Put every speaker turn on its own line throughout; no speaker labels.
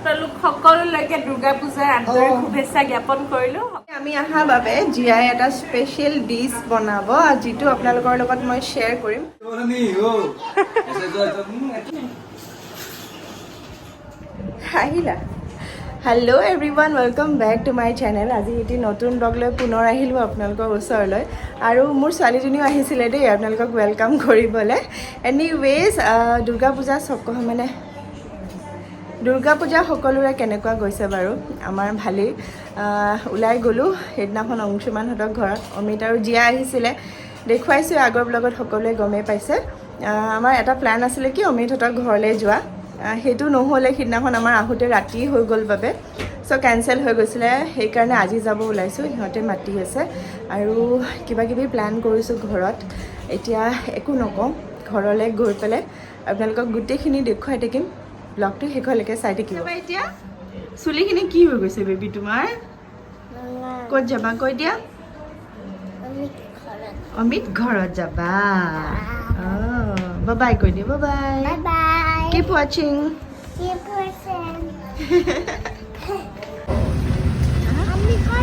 আপোনালোক সকলোলৈকে দুৰ্গা পূজাৰ আন্তৰিক শুভেচ্ছা জ্ঞাপন কৰিলোঁ।
আমি অহাৰ বাবে জীয়াই এটা স্পেচিয়েল ডিছ বনাব, যিটো আপোনালোকৰ লগত মই শ্বেয়াৰ কৰিম। আহিলা। Hello everyone, welcome back to my channel. আজি এটি নতুন ব্লগ লৈ পুনৰ আহিলোঁ আপোনালোকৰ ওচৰলৈ আৰু মোৰ ছোৱালীজনীও আহিছিলে দেই আপোনালোকক welcome কৰিবলৈ। এনিৱেজ, দুৰ্গা পূজা চক মানে দুৰ্গা পূজা সকলোৰে কেনেকুৱা গৈছে বাৰু? আমাৰ ভালেই। ওলাই গ'লোঁ সেইদিনাখন অংশুমানহঁতৰ ঘৰত। অমিত আৰু জীয়া আহিছিলে, দেখুৱাইছোঁ আগৰ ব্লগত, সকলোৱে গমেই পাইছে। আমাৰ এটা প্লেন আছিলে কি অমিতহঁতৰ ঘৰলৈ যোৱা, সেইটো নহ'লে। সিদিনাখন আমাৰ আহোঁতে ৰাতি হৈ গ'ল বাবে চ' কেঞ্চেল হৈ গৈছিলে। সেইকাৰণে আজি যাব ওলাইছোঁ, সিহঁতে মাতি আছে আৰু কিবা কিবি প্লেন কৰিছোঁ ঘৰত। এতিয়া একো নকওঁ, ঘৰলৈ গৈ পেলাই আপোনালোকক গোটেইখিনি দেখুৱাই থাকিম। ব্লগটো শেষলৈকে চাই থাকিব। এতিয়া চুলিখিনি কি হৈ গৈছে বেবী তোমাৰ? ক'ত যাবা কৈ দিয়া। অমিত ঘৰত যাবা। অঁ, বাই কৈ দিয়া, বাই।
Bye bye.
Keep watching.
Keep watching.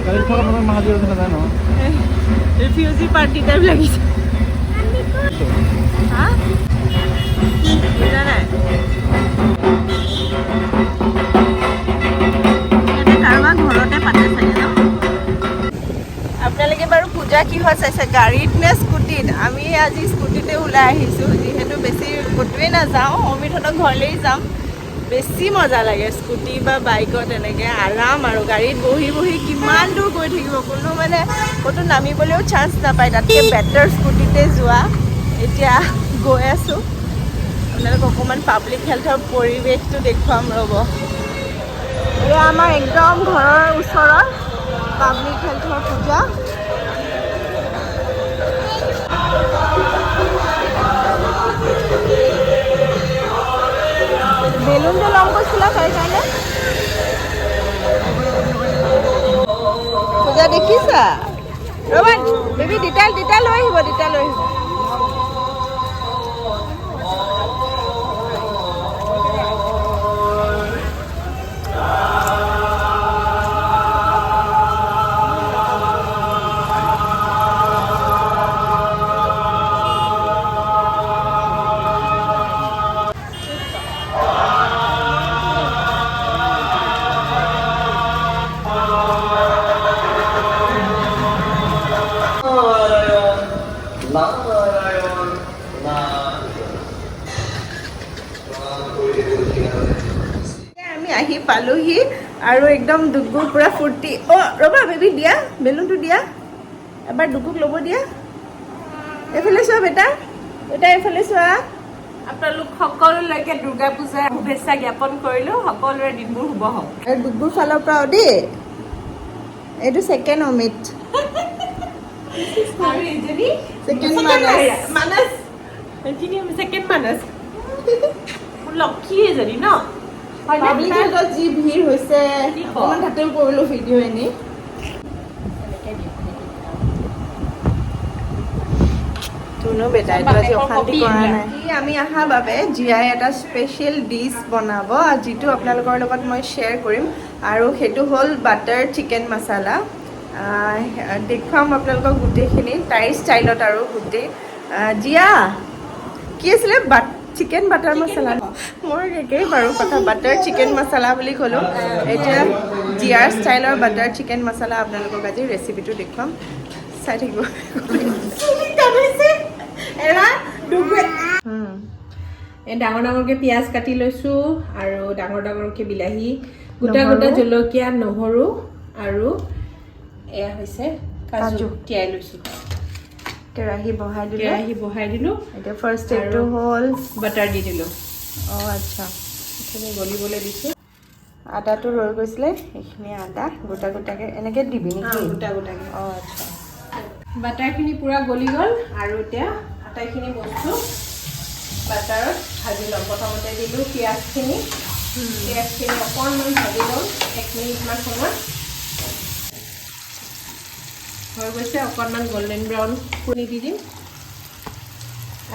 গাড়ীত থকা মানুহ মাহাজী নাযায় নহয়।
ৰিফিউজি পাৰ্টি টাইপ লাগিছে। হা, বুজা নাই। ইয়াতে কাৰোবাৰ ঘৰতে পাতে চাগে ন? আপোনালোকে বাৰু পূজা কিহত চাইছে, গাড়ীত নে স্কুটিত? আমি আজি স্কুটিতে ওলাই আহিছোঁ, যিহেতু বেছি ক'তোৱেই নাযাওঁ, অমিতহঁতৰ ঘৰলেই যাম। বেছি মজা লাগে স্কুটি বা বাইকত এনেকৈ আৰাম, আৰু গাড়ীত বহি বহি কিমান দূৰ গৈ থাকিব, কোনো মানে ক'তো নামিবলৈও চান্স নাপায়। তাতকৈ বেটাৰ স্কুটিতে যোৱা। এতিয়া গৈ আছোঁ, আপোনালোক অকণমান পাব্লিক হেল্থৰ পৰিৱেশটো দেখুৱাম ৰ'ব। এয়া আমাৰ একদম ঘৰৰ ওচৰৰ পাব্লিক হেল্থৰ পূজা। বেলুনটো ল'ম কৈছিলা, সেইকাৰণে। পূজা দেখিছা? ৰ'বা বেবী, দিতা দিতা লৈ আহিব, দিতা লৈ আহিব।
নাৰায়ণ নাৰায়ণ।
আমি আহি পালোহি আৰু একদম ডুগুৰ পুৰা ফূৰ্তি। অ' ৰ'বা বেবী, দিয়া বেলুনটো দিয়া, এবাৰ ডুগুক ল'ব দিয়া। এইফালে চোৱা বেটা, বেটা এইফালে চোৱা।
আপোনালোক সকলোলৈকে দুৰ্গা পূজাৰ শুভেচ্ছা জ্ঞাপন কৰিলোঁ। সকলোৰে দিনবোৰ শুভ হওক।
আৰু ডুগুৰ ফালৰ পৰাও দেই। এইটো ছেকেণ্ড অমিত।
আৰু এইজনী
ছেকেণ্ড মানস।
মানস, এইখিনি ছেকেণ্ড মানস। মোৰ লক্ষী এজনী ন? হয়নে?
পাব্লিক হেল্থত যি ভিৰ হৈছে,
কি ক?
অকণমান তাতেও কৰিলোঁ ভিডিঅ' এনেই। ধুনু বেটাইটো আজি অশান্তি কৰা নাই। আমি অহাৰ বাবে জীয়াই এটা স্পেচিয়েল ডিছ বনাব, যিটো আপোনালোকৰ লগত মই শ্বেয়াৰ কৰিম আৰু সেইটো হ'ল বাটাৰ চিকেন মচালা। দেখুৱাম আপোনালোকক গোটেইখিনি তাইৰ ষ্টাইলত আৰু গোটেই। জীয়া, কি আছিলে? বাট চিকেন বাটাৰ মচালা। মোৰ একেই বাৰু কথা, বাটাৰ চিকেন মচালা বুলি ক'লোঁ। এতিয়া জীয়াৰ ষ্টাইলৰ বাটাৰ চিকেন মচালা আপোনালোকক আজি ৰেচিপিটো দেখুৱাম, চাই থাকিব। এৰা ডুবে।
এই ডাঙৰ ডাঙৰকৈ পিঁয়াজ কাটি লৈছোঁ আৰু ডাঙৰ ডাঙৰকৈ বিলাহী, গোটা
নহৰু।
গোটা জলকীয়া, নহৰু আৰু এয়া হৈছে কাজু
কাজু।
তিয়াই লৈছোঁ।
কেৰাহী বহাই দিলে।
কেৰাহী বহাই দিলোঁ।
এতিয়া ফাৰ্ষ্ট ষ্টেপটো
আৰু
হ'ল
বাটাৰ দি দিলোঁ।
অঁ আচ্ছা।
এইখিনি গলিবলৈ দিছোঁ।
আদাটো ৰৈ গৈছিলে, এইখিনি আদা গোটা গোটাকৈ এনেকৈ দিবি নেকি?
গোটা গোটাকৈ।
অঁ আচ্ছা।
বাটাৰখিনি পূৰা গলি গ'ল আৰু এতিয়া আটাইখিনি বস্তু বাটাৰত ভাজি ল'ম। প্ৰথমতে দিলোঁ পিঁয়াজখিনি। পিঁয়াজখিনি অকণমান ভাজি ল'ম 1 মিনিটমান সময়। হৈ গৈছে, অকণমান গল্ডেন ব্ৰাউন কৰি দি দিম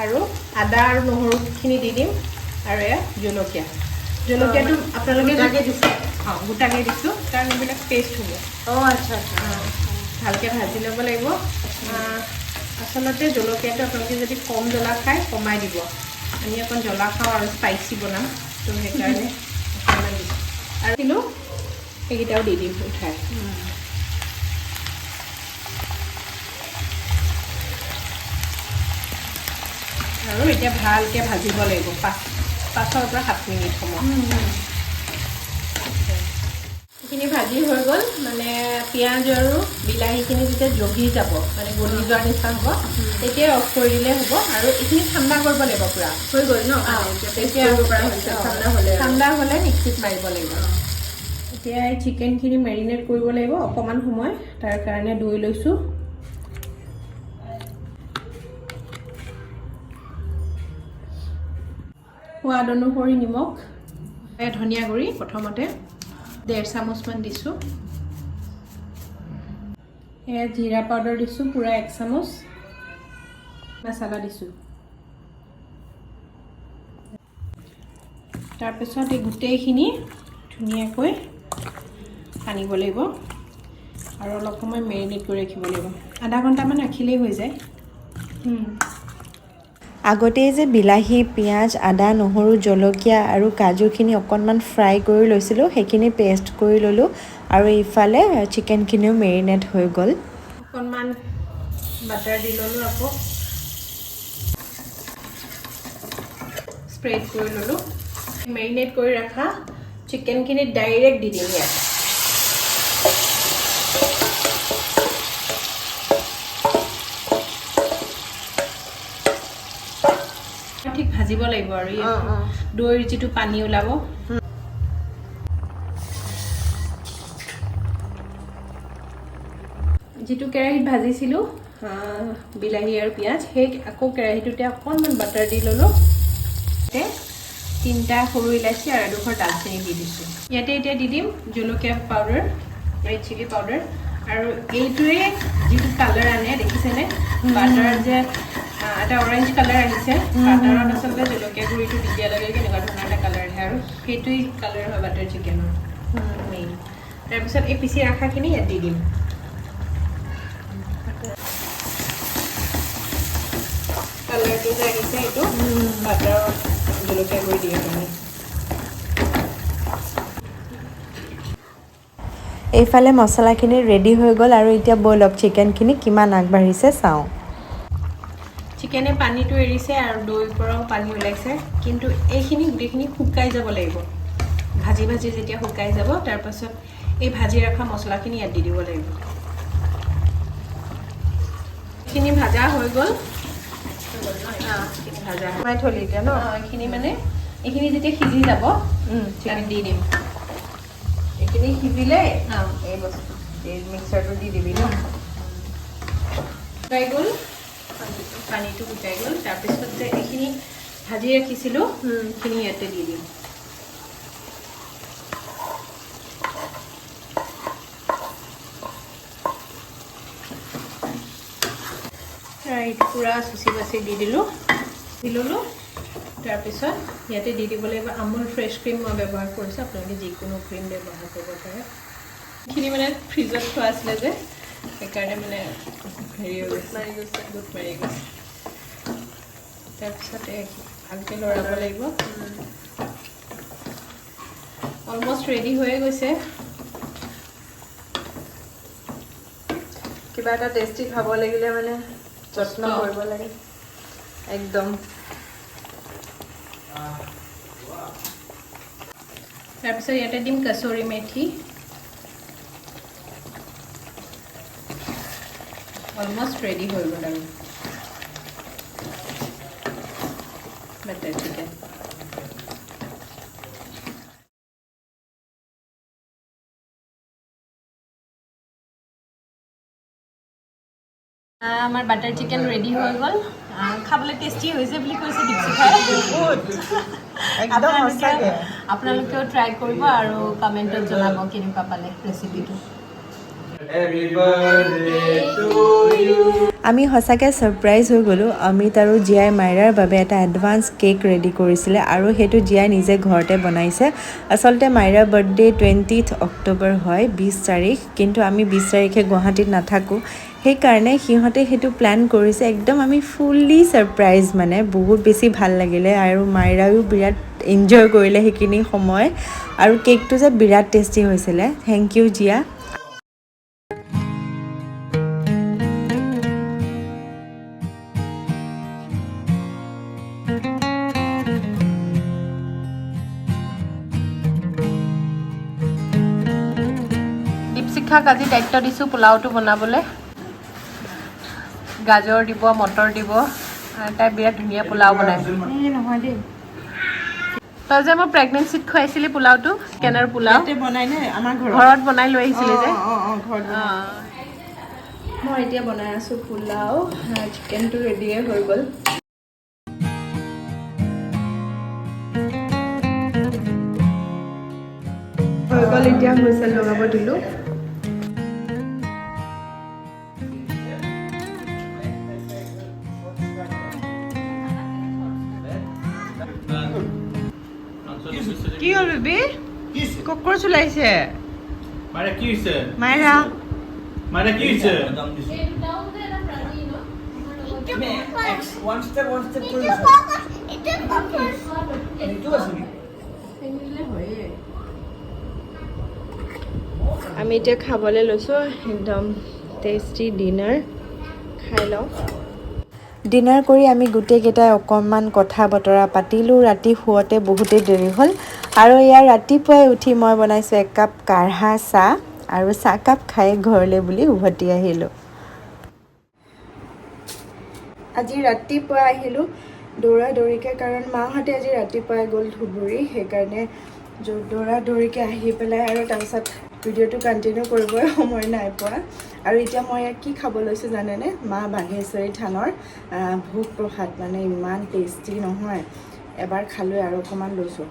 আৰু আদা আৰু নহৰুখিনি দি দিম আৰু এয়া জলকীয়া। জলকীয়াটো আপোনালোকে
গোটাকে দিছে?
অঁ, গোটাকে দিছোঁ, কাৰণ এইবিলাক পেষ্ট হ'ব।
অঁ, আচ্ছা আচ্ছা।
ভালকৈ ভাজি ল'ব লাগিব। আচলতে জলকীয়াটো আপোনালোকে যদি কম জ্বলা খায়, কমাই দিব। আমি অকণ জ্বলা খাওঁ আৰু স্পাইচি বনাম, ত' সেইকাৰণে অকণমান দিছোঁ। আৰু দিলোঁ, সেইকেইটাও দি দিম উঠাই। আৰু এতিয়া ভালকৈ ভাজিব লাগিব 5ৰ পৰা 7 মিনিট সময়। এইখিনি ভাজি হৈ গ'ল। মানে পিঁয়াজ আৰু বিলাহীখিনি যেতিয়া জহি যাব, মানে গলি যোৱাৰ নিচিনা হ'ব, তেতিয়াই অফ কৰি দিলে হ'ব। আৰু এইখিনি ঠাণ্ডা কৰিব লাগিব পূৰা।
হৈ গ'ল ন? এতিয়া পেষ্ট কৰিব পৰা হৈছে ঠাণ্ডা হ'লে আৰু।
ঠাণ্ডা হ'লে মিক্সিত মাৰিব লাগিব। এতিয়া এই চিকেনখিনি মেৰিনেট কৰিব লাগিব অকণমান সময়। তাৰ কাৰণে দৈ লৈছোঁ। সোৱাদ অনুসৰি নিমখ, এয়া ধনিয়া গুড়ি প্ৰথমতে 1.5 চামুচমান দিছোঁ। এয়া জিৰা পাউডাৰ দিছোঁ পূৰা 1 চামুচ। মছলা দিছোঁ। তাৰপিছত এই গোটেইখিনি ধুনীয়াকৈ সানিব লাগিব আৰু অলপ সময় মেৰিনেট কৰি ৰাখিব লাগিব। আধা ঘণ্টামান ৰাখিলেই হৈ যায়।
আগতেই যে বিলাহী, পিঁয়াজ, আদা, নহৰু, জলকীয়া আৰু কাজুখিনি অকণমান ফ্ৰাই কৰি লৈছিলোঁ, সেইখিনি পেষ্ট কৰি ল'লোঁ আৰু ইফালে চিকেনখিনিও মেৰিনেট হৈ গ'ল।
অকণমান বাটাৰ দি ল'লোঁ, আকৌ স্প্ৰেড কৰি ল'লোঁ। মেৰিনেট কৰি ৰখা চিকেনখিনি ডাইৰেক্ট দি দিম ইয়াত। ঠিক ভাজিব লাগিব আৰু এই দৈৰ যিটো পানী ওলাব। যিটো কেৰাহীত ভাজিছিলোঁ বিলাহী আৰু পিঁয়াজ, সেই আকৌ কেৰাহীটোতে অকণমান বাটাৰ দি ল'লোঁ। তাতে তিনিটা সৰু ইলাচি আৰু এডোখৰ দালচেনি দি দিছোঁ। ইয়াতে এতিয়া দি দিম জলকীয়া পাউডাৰ, ৰেড চিলি পাউডাৰ। আৰু এইটোৱে যিটো কালাৰ আনে, দেখিছেনে? বাটাৰ যে এটা অৰেঞ্জ কালাৰ আহিছে, বাটাৰত আচলতে জলকীয়া গুড়িটো দি দিয়াৰ লগে লগে এনেকুৱা ধৰণৰ এটা কালাৰ আহে আৰু সেইটোৱেই কালাৰ হয় বাটাৰ চিকেনৰ মেইন। তাৰপিছত এই পিচি ৰখাখিনি ইয়াত দি দিম। কালাৰটো যে আহিছে, এইটো বাটাৰত জলকীয়া গুড়ি দিয়াৰ কাৰণে।
এইফালে মছলাখিনি ৰেডি হৈ গ'ল আৰু এতিয়া ব'লক, চিকেনখিনি কিমান আগবাঢ়িছে চাওঁ।
চিকেনে পানীটো এৰিছে আৰু দৈৰ পৰাও পানী ওলাইছে, কিন্তু এইখিনি গোটেইখিনি শুকাই যাব লাগিব। ভাজি ভাজি যেতিয়া শুকাই যাব, তাৰপাছত এই ভাজি ৰখা মছলাখিনি ইয়াত দি দিব লাগিব। এইখিনি ভাজা হৈ গ'ল। এইখিনি ভাজা
সোমাই থলি এতিয়া ন?
অঁ, এইখিনি মানে এইখিনি যেতিয়া সিজি যাব, তাত দি দিম।
এইখিনি সিজিলে
অঁ।
এই বস্তু, এই মিক্সাৰটো দি দিবি ন?
শুকাই গ'ল, পানীটো শুকাই গ'ল। তাৰপিছত যে এইখিনি ভাজি ৰাখিছিলোঁ, এইখিনি ইয়াতে দি দিম। এইটো পূৰা চুচি বাচি দি দিলোঁ, দি ল'লোঁ। তাৰপিছত ইয়াতে দি দিব লাগিব আমুল ফ্ৰেছ ক্ৰীম। মই ব্যৱহাৰ কৰিছোঁ, আপোনালোকে যিকোনো ক্ৰীম ব্যৱহাৰ কৰিব পাৰে। এইখিনি মানে ফ্ৰিজত থোৱা আছিলে যে, সেইকাৰণে মানে হেৰি হৈ গৈছে,
মাৰি গৈছে।
গোট মাৰি গৈছে। তাৰপিছত এই ভালকৈ লৰাব লাগিব। অলমষ্ট ৰেডি হৈয়ে গৈছে।
কিবা এটা টেষ্টি খাব লাগিলে মানে যত্ন
কষ্ট।
কৰিব লাগে একদম।
তাৰপিছত ইয়াতে দিম কচুৰি মেথি। অলমষ্ট ৰেডি হৈ গ'ল আৰু বাটাৰ চিকেন। আমাৰ বাটাৰ চিকেন ৰেডি হৈ গ'ল। খাবলৈ টেষ্টি হৈছে বুলি কৈছে দীপশিখাই।
বহুত একদম সঁচাকে।
আপোনালোকেও ট্ৰাই কৰিব আৰু কমেণ্টত জনাব কেনেকুৱা পালে ৰেচিপিটো।
Happy birthday to you.
আমি সঁচাকৈ ছাৰপ্ৰাইজ হৈ গ'লোঁ। অমিত আৰু জীয়াই মাইৰাৰ বাবে এটা এডভান্স কেক ৰেডি কৰিছিলে আৰু সেইটো জীয়াই নিজে ঘৰতে বনাইছে। আচলতে মাইৰাৰ বাৰ্থডে 20 অক্টোবৰ হয়, 20 তাৰিখ, কিন্তু আমি 20 তাৰিখে গুৱাহাটীত নাথাকোঁ, সেইকাৰণে সিহঁতে সেইটো প্লেন কৰিছে। একদম আমি ফুল্লি ছাৰপ্ৰাইজ, মানে বহুত বেছি ভাল লাগিলে আৰু মাইৰায়ো বিৰাট এনজয় কৰিলে সেইখিনি সময়। আৰু কেকটো যে বিৰাট টেষ্টি হৈছিলে। Thank U জীয়া।
দীপশিখাক আজি দায়িত্ব দিছোঁ পোলাওটো বনাবলৈ। গাজৰ দিব, মটৰ দিব আৰু তাই বিৰাট ধুনীয়া পোলাও বনায়।
নহয় দেই।
তই যে মই প্ৰেগনেঞ্চিত খুৱাইছিলি পোলাওটো, চিকেনৰ পোলাও।
বনাই নে আমাৰ ঘৰত?
ঘৰত বনাই লৈ আহিছিলি যে।
ঘৰত। মই এতিয়া বনাই আছোঁ পোলাও। চিকেনটো ৰেডিয়ে হৈ গ'ল। হৈ গ'ল, এতিয়া হুইচেল লগাব দিলোঁ। কি হ'ল বেবী? কক্ৰচ ওলাইছে।
মাইৰা, কি হৈছে?
মাইৰা।
মাইৰা, কি হৈছে? One step, one step কৰি।
এইটো ককৰচ।
এইটো আছে নেকি?
আমি এতিয়া খাবলৈ লৈছোঁ, একদম টেষ্টি ডিনাৰ খাই লওঁ। ডিনাৰ কৰি আমি গোটেইকেইটাই অকণমান কথা বতৰা পাতিলোঁ। ৰাতি শুৱতে বহুতেই দেৰি হ'ল আৰু ইয়াৰ ৰাতিপুৱাই উঠি মই বনাইছোঁ একাপ কাঢ়া চাহ আৰু চাহকাপ খাই ঘৰলৈ বুলি উভতি আহিলোঁ। আজি ৰাতিপুৱা আহিলোঁ দৌৰা দৌৰিকৈ, কাৰণ মাহঁতে আজি ৰাতিপুৱাই গ'ল ধুবুৰী। সেইকাৰণে দৌৰা দৌৰিকৈ আহি পেলাই আৰু তাৰপিছত ভিডিঅ'টো কণ্টিনিউ কৰিবই সময় নাই পোৱা। আৰু এতিয়া মই ইয়াত কি খাব লৈছোঁ জানেনে? মা বাঘেশ্বৰী থানৰ ভোগ প্ৰসাদ, মানে ইমান টেষ্টি নহয়। এবাৰ খালোঁৱে আৰু অকণমান লৈছোঁ।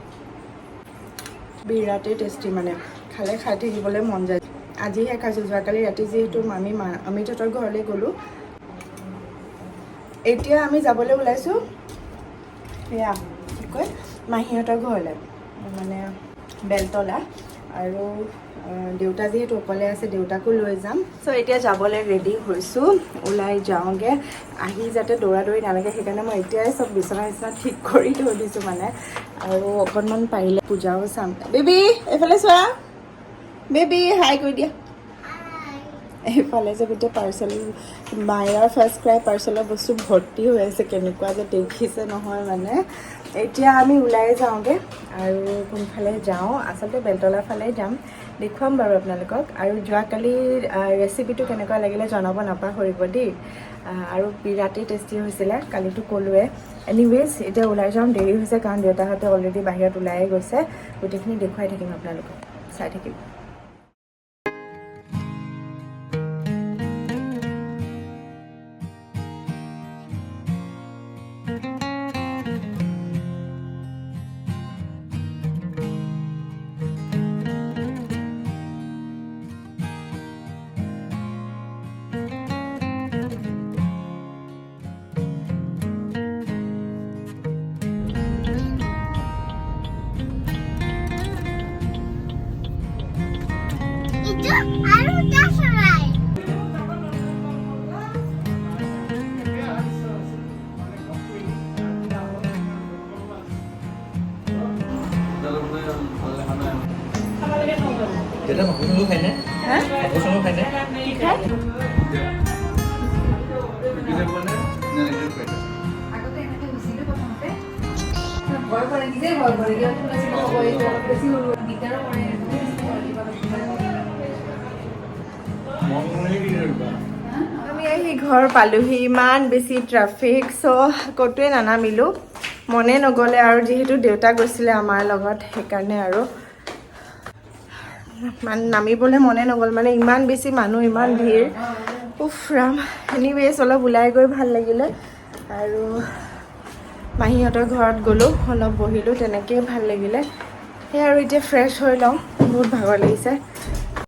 বিৰাটেই টেষ্টি, মানে খালে খাই থাকিবলৈ মন যায়। আজিহে খাইছোঁ, যোৱাকালি ৰাতি যিহেতু আমি মা অমিতহঁতৰ ঘৰলৈ গ'লোঁ। এতিয়া আমি যাবলৈ ওলাইছোঁ, সেয়া কি কয়, মাহীহঁতৰ ঘৰলৈ, মানে বেলতলা। আৰু দেউতা যিহেতু অকলে আছে, দেউতাকো লৈ যাম। চ' এতিয়া যাবলৈ ৰেডি হৈছোঁ, ওলাই যাওঁগৈ। আহি যাতে দৌৰা দৌৰি নালাগে, সেইকাৰণে মই এতিয়াই চব বিচনা চিচনা ঠিক কৰি থৈ দিছোঁ মানে। আৰু অকণমান পাৰিলে পূজাও চাম। বেবী, এইফালে চোৱা। বেবী, হাই কৰি দিয়া। এইফালে যে গোটেই পাৰ্চেল, মাইৰাৰ ফাৰ্ষ্ট ক্ৰাই পাৰ্চেলৰ বস্তু ভৰ্তি হৈ আছে, কেনেকুৱা যে দেখিছে নহয়। মানে এতিয়া আমি ওলাই যাওঁগৈ আৰু কোনফালে যাওঁ, আচলতে বেলতলাৰ ফালে যাম, দেখুৱাম বাৰু আপোনালোকক। আৰু যোৱাকালি ৰেচিপিটো কেনেকুৱা লাগিলে জনাব নাপাহৰিব দেই। আৰু বিৰাটেই টেষ্টি হৈছিলে, কালিতো ক'লোৱে। এনিৱেজ, এতিয়া ওলাই যাওঁ, দেৰি হৈছে, কাৰণ দেউতাহঁতে অলৰেডি বাহিৰত ওলায়ে গৈছে। গোটেইখিনি দেখুৱাই থাকিম আপোনালোকক, চাই থাকিব।
এইটো আৰু এটা চৰাই।
দেউতা মাংস চাংস খায়নে? মাংস চাংস খায়নে?
কি খায়?
আগতে এনেকে হৈছিলে, প্ৰথমতে ভয় কৰে, নিজে ভয় কৰে। কিয় শুনাইছিল, অলপ বেছি সৰু, দিগদাৰো কৰে, বেছি কৰে কিবা।
মন মনে কি কৰিবা?
আমি আহি ঘৰ পালোহি। ইমান বেছি ট্ৰাফিক, চ' ক'তোৱে নানামিলোঁ, মনে নগ'লে। আৰু যিহেতু দেউতা গৈছিলে আমাৰ লগত, সেইকাৰণে আৰু মানে নামিবলৈ মনে নগ'ল। মানে ইমান বেছি মানুহ, ইমান ভিৰ, উফ ৰাম। এনিৱেজ, অলপ ওলাই গৈ ভাল লাগিলে আৰু মাহীহঁতৰ ঘৰত গ'লোঁ, অলপ বহিলোঁ, তেনেকেই ভাল লাগিলে। সেই আৰু এতিয়া ফ্ৰেছ হৈ লওঁ, বহুত ভাগৰ লাগিছে।